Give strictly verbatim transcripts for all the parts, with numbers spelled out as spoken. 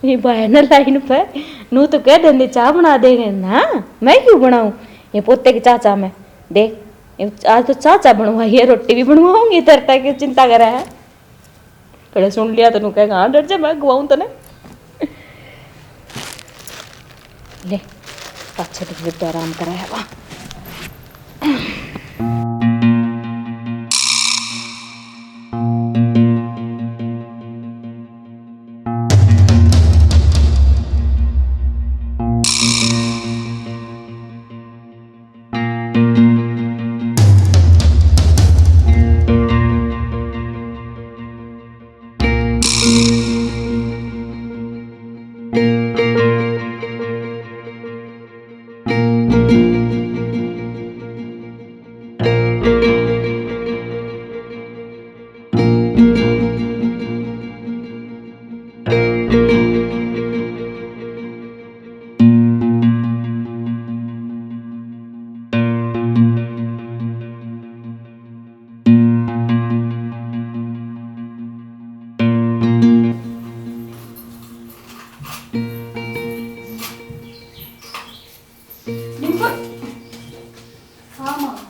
ये भाई ना लाइन पे, नू तो कह देंदे, "चाय बना देंगे ना।" मैं क्यों बनाऊं? ये पोते की चाय, चाय मैं दे। ये आज तो चाय, चाय बनवाई है, रोटी भी बनवाऊंगी, तेरे तक क्यों चिंता करे है? पहले सुन लिया तो नू कहेगा, "हाँ, डर जा, मैं गवाऊं तने।" ले, पाछे तो फिर तो आराम करा है वहाँ। डिम्पल। हाँ माँ।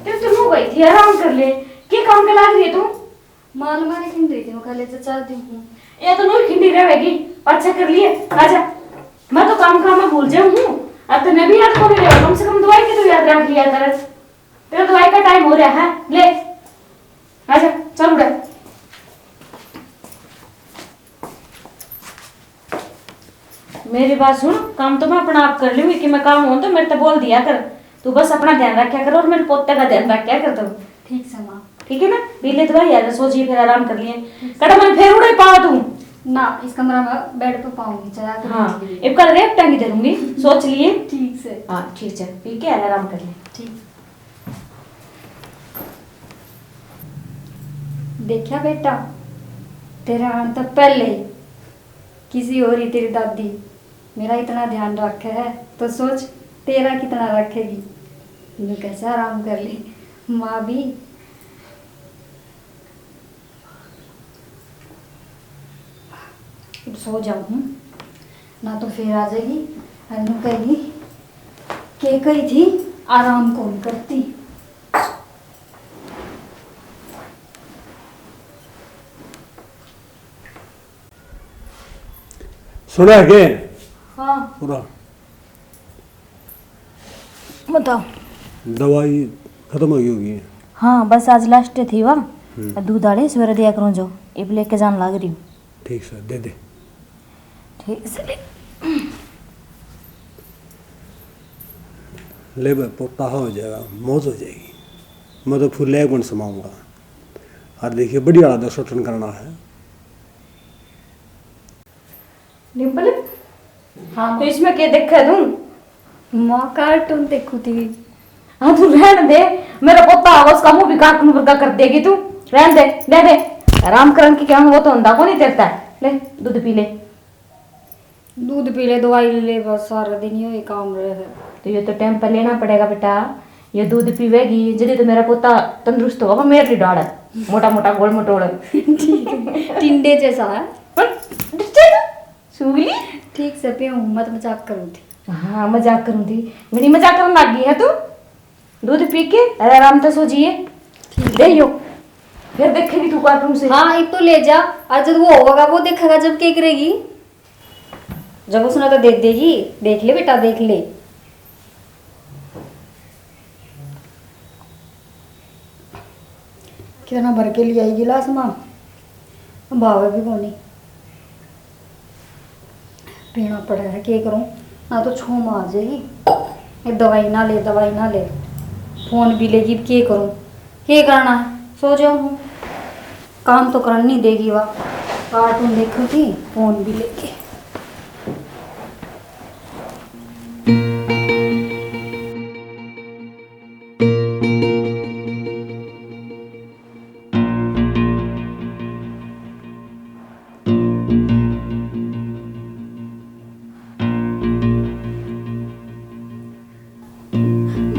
तेरे तो नू गई थी, आराम कर ले। के काम के लाग रही है तू? माँ, अलमारी खिंड रही थी, मैं कहा, "ले जा, चाह दी हूँ।" ये तो नू खिंडी रहेगी, पाछा कर लिए। आजा, मैं तो काम काम में भूल जाऊँ हूँ। अब तने भी याद कौन रहेगा? कम से कम दवाई की तो याद रख लिया कर। तेरा दवाई का टाइम हो रहा है, ले आजा, चल उड़ा। मेरी बात सुन, काम तो मैं अपना आप कर लूंगी, कि मैं काम हो तो मेरे तो बोल दिया कर। तू बस अपना ध्यान रखा कर और मेरे पोते का ध्यान रखा कर तू। ठीक से माँ। ठीक है ना? पी ले दवाई यार, सो जी, फिर आराम कर लिए। ठीक से। कड़ा मन फिर उड़े पा तू। ना, इस कमरा में बेड पे पाऊंगी, चाहे आप हाँ, लेट लिए। एक कल रेप टांगी दे दूंगी, सोच लिए। ठीक से। हाँ, ठीक से, पी के आराम कर ले। ठीक। देखा बेटा, तेरे आने तो पहले ही किसी और ही तेरी दादी मेरा इतना ध्यान रखे है, तो सोच तेरा कितना रखेगी। न्यू कैसे आराम कर ले माँ भी। अब सो जाऊँ हूँ, ना तो फिर आ जाएगी और न्यू कहेगी, "के कही थी, आराम कौन करती?" सुना के? हाँ। पूरा। बताओ। दवाई खत्म हो गई होगी? हाँ, बस आज लास्ट थी वा। हम्म। दूध आले सवेरे दिया करूँ जो, इब लेके जान लाग रही हूँ। ठीक सर, दे दे। ठीक सर। ले बे, पोता हो जाएगा, मौज हो जाएगी। मैं तो फुल एक बन समाऊंगा। और देखिए, बढ़िया वाला दर्शन करना है। डिम्पल, हाँ तो माँ। इसमें क्या देखा है तू? माँ, कार्टून देखू थी। हाँ, तू रहन दे, मेरा पोता आवा, उसका मुंह भी कार्टून वर्गा कर देगी तू। रहन दे, दे दे, आराम करन की क्या, वो तो होंदा को नहीं तेरे तै। ले, दूध पी ले। दूध पी ले, दवाई ले ले, बस सारा दिन यो ही काम रहे है। तो ये तो टाइम पे लेना पड़ेगा बेटा, ये दूध पीवेगी जदे तो मेरा पोता तंदुरुस्त होगा, मेरे लिए डाल मोटा मोटा गोल मटोल। ठीक है, टिंडे जैसा है। पर डर जा तू। सुगली? ठीक से पीऊँ, मैं तो मजाक करूँ थी। हाँ, मजाक करूँ थी। मेरी मजाक करने लग गई है तू। दूध पी के आराम से सो जिए। ठीक। ले यो। फिर देखेगी तू कार्टून से। हाँ, इब तो ले जा। और जब वो होगा, वो देखेगा, जब क्या करेगी? जब उसने तो दे देगी। देख ले बेटा, देख ले। कितना भर के ले आई गिलास माँ, भावे भी कोनी। पीना पड़े है, के करूँ, ना तो छो माँ आ जाएगी। ये दवाई ना ले, दवाई ना ले, फोन भी लेगी, के करूँ, के करना है, सो जाऊँ। काम तो करन नहीं देगी वा, कार्टून देखूँ थी, फोन भी लेके।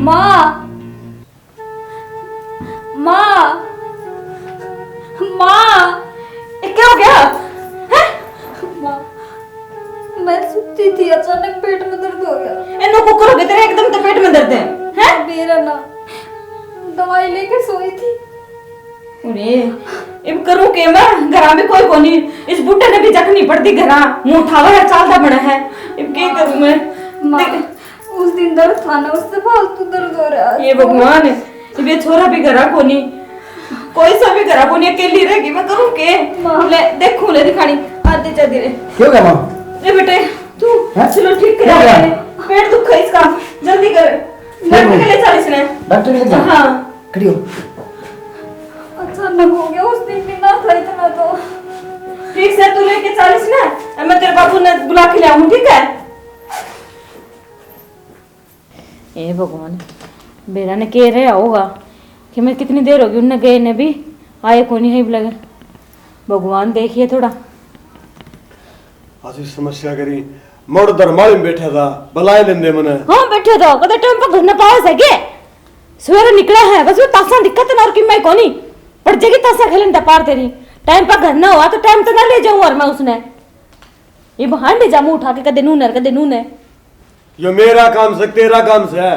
माँ, माँ, माँ, ये क्या हो गया? हैं? माँ, थी, अचानक पेट में दर्द हो गया। इन्नो कुकर हो गया तेरे, एकदम तो पेट में दर्द है, हैं? बेरा ना, दवाई लेके सोई थी। अरे, इब करूँ के मैं? घरा में कोई कोनी। इस बूढ़े ने भी जख नहीं पड़ती घरा। मुंह उठावा है, चालता बना है। इब के करूँ मैं? माँ, देख। उस दिन दर्द था ना, उससे फालतू दर्द हो रहा है। ये भगवान, इब ये छोरा भी घरा कोनी, कोई सा भी घरा कोनी, अकेली रहेगी, मैं करूँ के? माँ। ले, देखूँ, ले दिखानी, आते जा धीरे। क्यों क्या माँ? ले बेटे, तू हैं? चलो ठीक क्या करा हुआ? ले। पेट दुख है इसका, जल्दी कर। डॉक्टर के ले चल इसने। डॉक्टर के ले चल। हाँ। खड़ी हो। अचानक हो गया, उस दिन भी ना था इतना तो। ठीक से तू लेके चल इसने, मैं तेरे बाबू ने बुला के ले आऊँ, ठीक है? हे भगवान, बेरा ने के रहा होगा कि मैं कितनी देर होगी उनने गए ने भी आए कोनी है लगे। भगवान देखिए थोड़ा। आज इस समस्या करी मोड़ दरमाल में बैठा था, बुलाए लेंदे मने। हाँ, बैठा था, कदे टाइम पर घर न पावे सके। सवेरे निकला है, बस वो तासा दिक्कत ना और कि मैं कोनी। पड़ जाएगी तासा खेलन दा पार तेरी। टाइम पर घर ना हुआ तो टाइम तो ना ले जाऊं और मैं उसने। ये बहाने जा मुंह उठा के कदे नूने, कदे नूने। यो मेरा काम से, तेरा काम से है।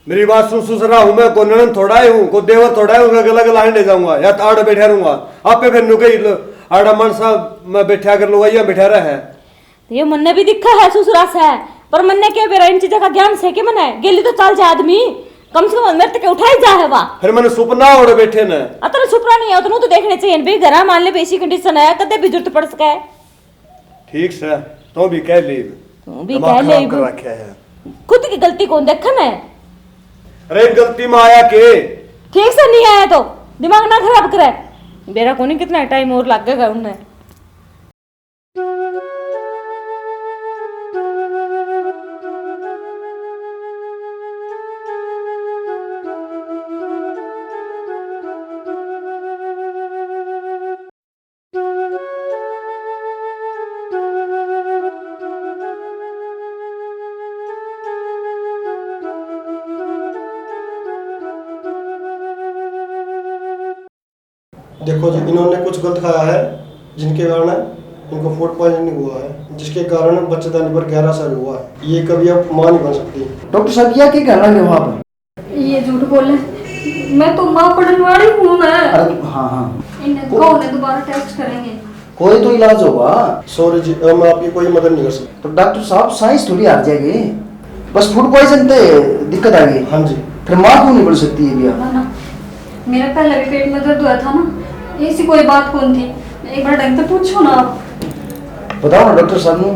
मेरी बात सुन, ससुरा हूँ मैं, को ननद थोड़ा ही हूँ, को देवर थोड़ा ही हूँ, मैं गला गला हंडे जाऊंगा या तो आड़े बैठा रहूंगा। आपे फिर नुके ही लो, आड़ा मानसा मैं बैठा कर लुगाइया बैठा रहा है। तो ये मन्ने भी दिखा है ससुरा से, पर मन्ने के बेरा इन चीजा का ज्ञान से के मने गेली तो चाल जा आदमी, कम से कम मेरे तक उठाई जा है वा। फिर मैंने सुपना ओढ़ बैठे ने। अतने सुपना नहीं है, उतनू तो देखने चाहिए भी घरा मान ले बेसी कंडीशन है, कदे भी जरूरत पड़ सके। ठीक से, तो भी कह ले। तू भी दिमाग कह ले खराब कर रखा है। खुद की गलती कौन देखा ना? अरे गलती में आया के? ठीक से नहीं आया तो दिमाग ना खराब करे। बेरा कोनी कितना टाइम और लगेगा उन्हें। देखो जी, इन्होंने कुछ गलत खाया है, जिनके कारण इनको फूड पॉइजनिंग हुआ है, जिसके कारण बच्चेदानी पर गहरा असर हुआ है। ये कभी अब माँ नहीं बन सकती। डॉक्टर साहब, यह क्या कर रहे हो आप? ये झूठ बोले, मैं तो माँ पढ़ने वाली हूँ ना। अरे, हाँ, हाँ। इन्हें को-, कहो ना, दोबारा टेस्ट करेंगे। कोई तो इलाज होगा। सॉरी जी, मैं आपकी कोई मदद नहीं कर सकता। तो डॉक्टर साहब, साइंस थोड़ी हार जाएगी। बस फूड पॉइजन ते दिक्कत आ गई। हाँ जी। फिर माँ क्यों नहीं बन सकती है भैया? ना, ना, मेरा पहले भी पेट में दर्द हुआ था ना, ऐसी कोई बात कौन थी। एक बार ढंग से पूछो ना आप। बताओ ना डॉक्टर साहब नू।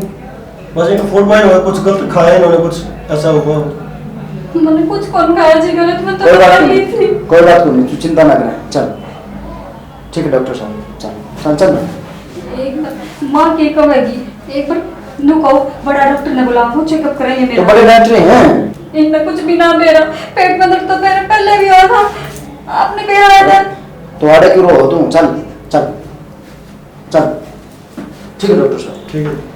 बस इनको फूड पॉइजन हुआ, कुछ गलत खाया इन्होंने, कुछ ऐसा हुआ। मैंने कुछ कौन खाया जी गलत, मैं तो कोई बात नहीं, थी। कोई बात नहीं, तू चिंता ना करें, चल। ठीक है डॉक्टर साहब, चल, चल, चल। एक माँ के कहेगी, एक बार नु कहो, बड़ा डॉक्टर ने बुलाओ, वो चेकअप करेंगे तो मेरा। बड़े डॉक्टर हैं। इनमें कुछ भी ना मेरा, पेट में दर्द तो मेरे पहले भी हुआ था, आपने मेरा आया था। तो आड़े क्यों रो तू? चल, चल, चल। ठीक है डॉक्टर साहब। ठीक है।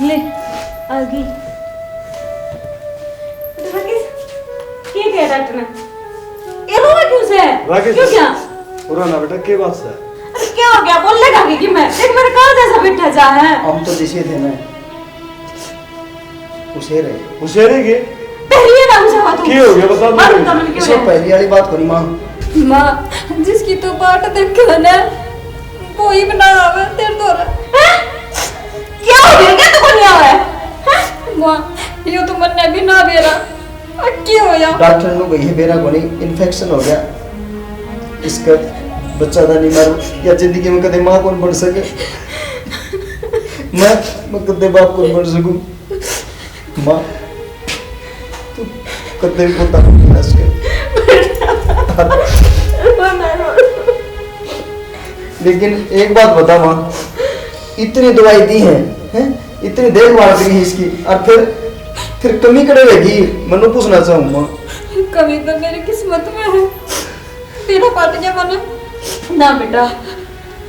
ले, आ गई। राकेश, के कह डॉक्टर ने? ये रोवा क्यों से? राकेश, क्यों क्या? रोना बेटा, के बात से? अरे क्या हो गया? बोल लेगा कि, कि मैं? देख मेरे काल जैसा बैठा जा है। हम तो जिसे थे ना, उसे रहे। उसे रह गए? पहली ये ना मुझे बात के हो गया, बता दो। मालूम था मैंने क्यों इसको है। पहली वाली बात करी माँ। माँ, जिसकी तू बाट देखे ना, कोई भी ना आवे तेरे धोरे। हैं? क्या हो गया? क्या तो कोनी आवे? हैं? माँ, यो तो मन्ने भी ना बेरा। आ, क्या होया? डॉक्टर ने कही है, बेरा कोनी, इन्फेक्शन हो गया। इसका बच्चा था नहीं मारू, या जिंदगी में कदे माँ कौन बन सके? मैं, मैं कदे बाप कौन बन सकूं? माँ, तू कदे भी पोता नहीं बना सके। लेकिन एक बात बता माँ, इतनी दवाई दी है, हैं? इतनी देखभाल करी है इसकी, और फिर, फिर कमी कड़े रहेगी? मनु पूछना चाहूँ माँ। कमी तो मेरी किस्मत में है, बेरा पाट गया मने। ना बेटा,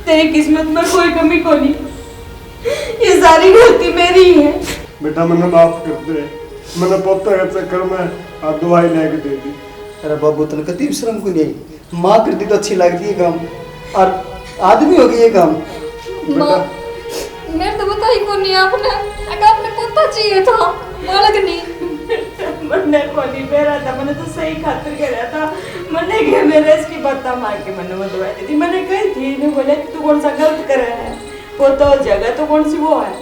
तेरी किस्मत में कोई कमी कोनी, ये सारी गलती मेरी ही है। बेटा, मैंने माफ कर दे, मैंने पोता के चक्कर में आप दवाई लेके दे दी। अरे बाबू, तने कती शर्म को नहीं? माँ कर दी तो अच्छी लगती है काम, और आदमी हो गई ये काम। माँ, बेटा। मेरे तो पता ही कोनी आपने, अगर आपने पोता चाहिए था, बालक नहीं। मन्ने कोनी बेरा था, मैंने तो सही खातिर करा था। मन्ने के मेरे इसकी बात मार के मन्ने वो दवाई दी थी। मैंने कही थी, इन्हें बोला कि तू कौन सा गलत करे है, पोता हो जाएगा तो कौन सी वो है।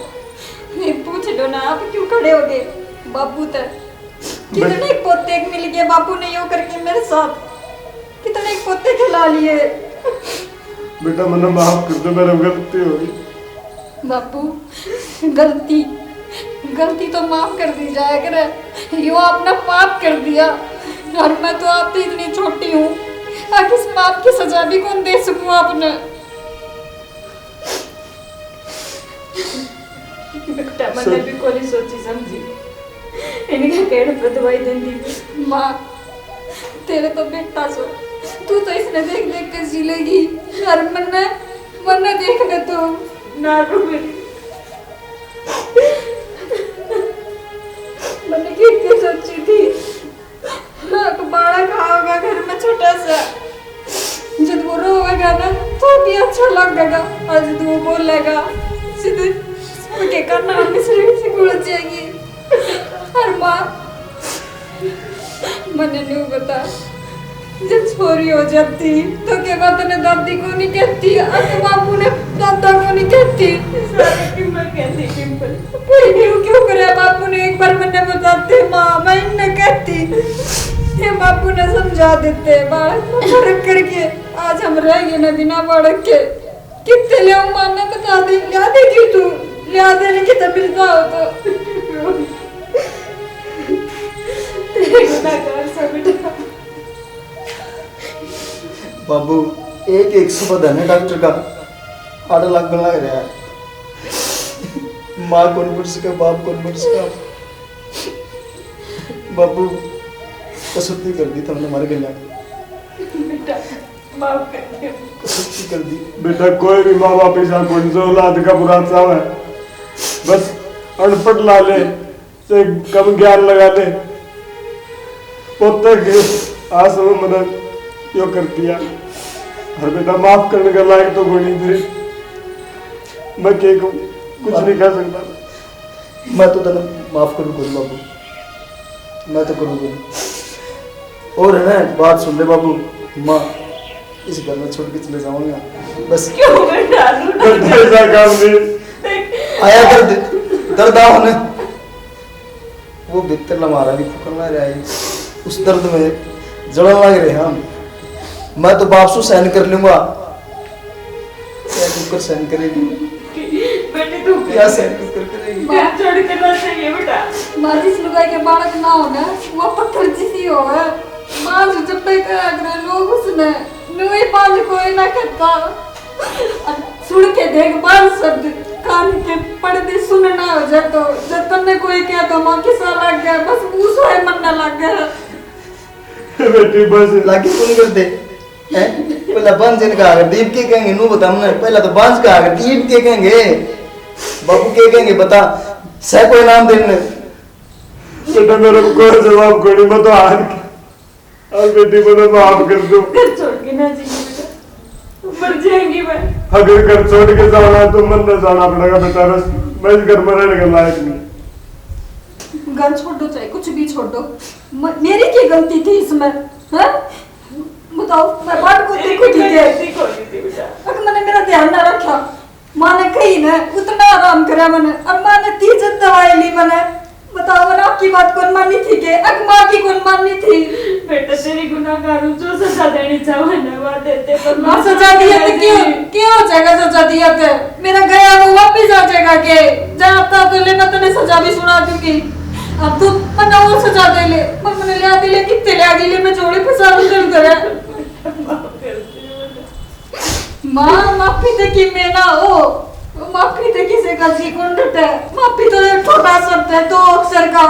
नहीं, पूछ लो ना, आप क्यों खड़े हो गए बाबू तक? कितने पोते मिल गए बापू ने यो करके मेरे साथ, कितने पोते खिला लिए। बेटा, मैंने माफ कर दे, मेरे गलती हो गई। बापू, गलती, गलती तो माफ कर दी जाया करे। यो आपने पाप कर दिया, और मैं तो आप तो इतनी छोटी हूँ, अब इस पाप की सजा भी कौन दे सकूँ आपने। बेटा, मैंने भी कोनी सोची समझी, इनके कहने पे दवाई देंदी। माँ, तेरे तो बेटा सो, तू तो इसने देख देख के जी लेगी। और मन्ने, मन्ने देख ले तू। ना रो मेरी। मैंने क्या क्या सोची थी। हाँ, तो बालक आओगा घर में छोटा सा, जब वो रोवेगा ना, तो भी अच्छा लगेगा। और जब वो बोलेगा, सीधे उनके कान में मिश्री से घुल जाएगी। और माँ, मैंने नहीं बता, जब छोरी हो जाती तो के बात ने दादी को नहीं कहती, अरे बापू ने दादा को नहीं कहती। सारे क्यों मैं कहती डिम्पल? कोई क्यों क्यों करे? बापू ने एक बार मैंने बताते माँ, मैं इन्हें कहती, ये बापू ने समझा देते। बालक में फर्क करके आज हम रह गए ना बिना बालक के। कितने ले माँ, मैं बता दे, लिया देगी तू, लिया देने की तो मिलता हो तो। तेरे गुनाहगार सा बेटा। बाबू, एक एक शब्द है ना डॉक्टर का, आड़ा लागण लग रहा है। माँ कौन बन सका, बाप कौन बन सका। बाबू, कसौटी कर दी थमने मारे गल्या। बेटा, माफ कर दे। कसौटी कर दी। बेटा, कोई भी माँ बाप ऐसा कौन जो औलाद का बुरा चाहे, बस अनपढ़ ला ले, से कम ज्ञान लगा ले। पोते के आस में मदद यो कर दिया। हर बेटा माफ करने का लायक तो कोई नहीं थे। मैं के कहूँ, कुछ नहीं कह सकता। मैं तो तने माफ करूँ कोई बाबू, मैं तो करूँ कोई। और है ना, बात सुन ले बाबू, माँ इस घर में छोड़ के चले जाऊंगा बस। क्यों बेटा? बेटा, ऐसा काम नहीं। आया दर्द, दर्द आओ ना। वो भीतर हमारा भी फूकन लग रहा है, उस दर्द में जलन लग रहे हैं हम। मैं तो बाप सु सहन कर लूंगा, क्या कुकर सहन करेगी? बेटे तू क्या सहन कुकर करेगी? घर छोड़ के ना चाहिए बेटा। माँ, जिस लुगाई के बालक ना हो ना, वो पत्थर जिसी हो। माँ जो जब तक अगर लोग उसने, न्यू ही पाँच कोई ना कहता। सुन के देख बाल शब्द, कान के पर्दे सुनना हो जाए तो, जब तन्ने कोई कह तो माँ किसा लग गया, बस उस है मन्ना लग गया। बेटी बस। लागे कौन कर दे? हैं? पहला बांझ इनका आगर दीप के कहेंगे, नू बता हमने, पहला तो बांझ का आगर दीप के कहेंगे, बाबू के कहेंगे, बता, सह कोई नाम देने। बेटा मेरे को कोई जवाब कोनी, मैं तो हार गया। और बेटी, मैंने माफ कर दो। घर छोड़ के ना जाइए बेटा, मर जाएंगी मैं। अगर घर छोड़ के जाना है तो मन न जाना पड़ेगा बेटा, बस मैं इस घर में रहने के लायक नहीं। घर छोड़ो चाहे कुछ भी छोड़ो, म-, मेरी क्या गलती थी इसमें, हैं? बताओ, मैं बात को देखो ठीक है। गलती कोई नहीं थी बेटा। अगर मैंने मेरा ध्यान ना रखा, माँ ने कही ना, उतना आराम करा मैंने, और माँ ने तीजत दवाई ली मैंने। बताओ, मैंने आपकी बात कौन मानी थी के? अक माँ की कौन मानी थी? बेटा, तेरी गुनाहगार हूँ, जो सजा देनी चाहो ना, वह देते, पर माँ सजा दिया तो क्यों, क्यों हो जाएगा सजा दिया तो? मेरा गया वो वापिस आ जाएगा के? जाता तो ले, मैं तने सजा भी सुना दूंगी। अब तू मन्ने वो सजा दे ले, पर मैंने लिया दे ले, कितने लिया दे ले, मैं जोड़े फंसा दूं तेरे घर। माँ, माफी ते किमे ना हो, माफी ते किसे का जी कौन डटे? माफी तो एक छोटा शब्द है, दो अक्षर का।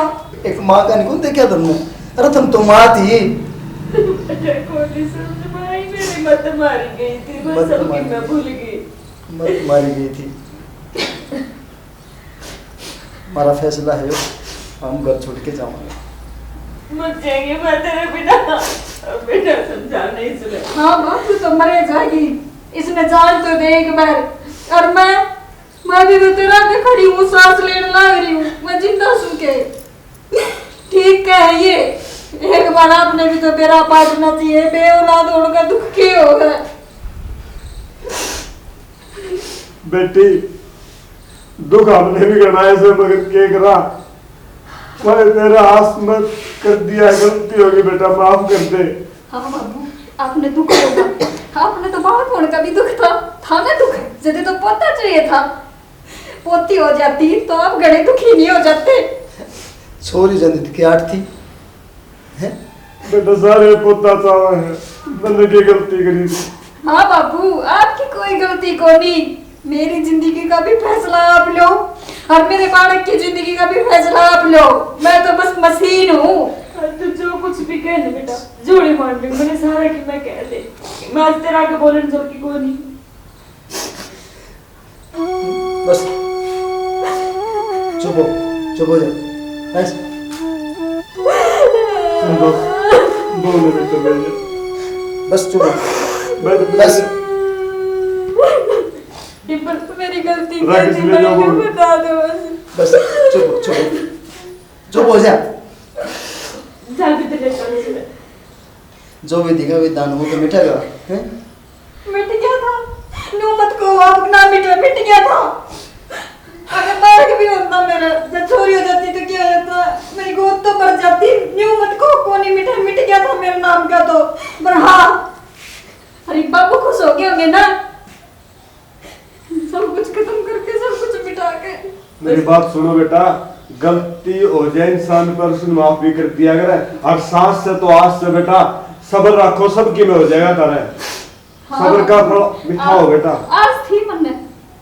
एक माँ का नहीं कौन देखा तुमने? अरे तुम तो माँ थी। कोनी समझ में आई मेरे मत मारी गई थी, मैं मत सब मारी कुछ मैं गई। भूल गई। मत मारी गई थी। हमारा फैसला है, हम घर छोड़ के जावांगे। मत जाएंगे, मैं तेरे बिना, बिना समझा नहीं सुने। हाँ माँ, तू तो मरे जाएगी, इसने जान तो दे एक बार। और मैं, मैं भी तो तेरा आगे खड़ी हूँ, सांस लेने लाग रही हूँ, मैं जिंदा सूं के। ठीक है ये, एक बार आपने भी तो बेरा पाटना चाहिए, बे औलाद होने का दुख के होगा? बेटी, दुख हमने भी घना है से, मगर के करा? मैंने तेरा आसमत कर दिया, गलती होगी बेटा, माफ कर दे। हाँ बाबू, आपने दुख होगा, आपने तो बाप होने का भी दुख था, था ना दुख, जदे तो पोता चाहिए था। पोती हो जाती तो आप घणे दुखी नहीं हो जाते। छोरी जनित की आठ थी, हैं? बेटा, सारे पोता चावे है, मैंने की गलती करी थी? हाँ बाबू, आपकी कोई गलती कोनी। मेरी जिंदगी का भी फैसला आप लो और मेरे बालक की जिंदगी का भी फैसला आप लो। मैं तो बस मशीन हूँ। तू जो कुछ भी कह ले बेटा, जोड़े मार ले, मैंने सारा की मैं कह ले। मैं आज तेरा आगे बोलने जोगी कोनी। बस, चुप हो, चुप हो जा। बस। सुन लो, दो मिनट तो बैठ जा। बस चुप हो। बैठ, बैठ। बस। डिम्पल, मेरी गलती क्या थी? मैंने क्यों बता दो बस। बस, चुप हो, चुप हो। चुप हो जा। जा भी तेरे साथ। जो भी दिखा, वे दान हो तो मिटेगा, हैं? मिट गया था। न्यू मत कहो, आप ना मिटे, मिट गया था। अगर बालक भी होता मेरा, जब छोरी हो जाती तो क्या होता? मेरी गोद तो भर जाती। न्यू मत कहो, कोनी मिटे, मिट गया था मेरे नाम का तो। पर हाँ, अरे बाबू खुश हो गए होंगे ना? सब कुछ खत्म करके, सब कुछ मिटा के। मेरी बात सुनो बेटा, गलती हो जाए इंसान पर, उसने माफ भी कर दिया करे। और सास से तो आज से बेटा सब्र रखो, सब की में हो जाएगा तारे। हाँ, सब्र का फल मीठा हो बेटा। आस थी मन्ने,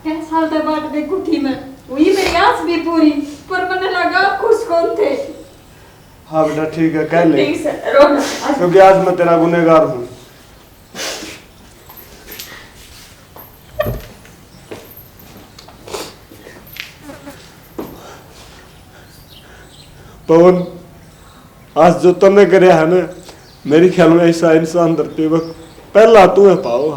कै साल तक बाट देखूं थी मैं, हुई मेरी आस भी पूरी, पर मन्ने लगा आप खुश कौन थे। हाँ बेटा, ठीक है, कह ले। ठीक से, रो ना। क्योंकि आज मैं तेरा गुनहगार हूँ। पवन, आज जो तन्ने करया है ना, मेरे ख्याल में ऐसा इंसान धरती पर पहला तू है पाओ।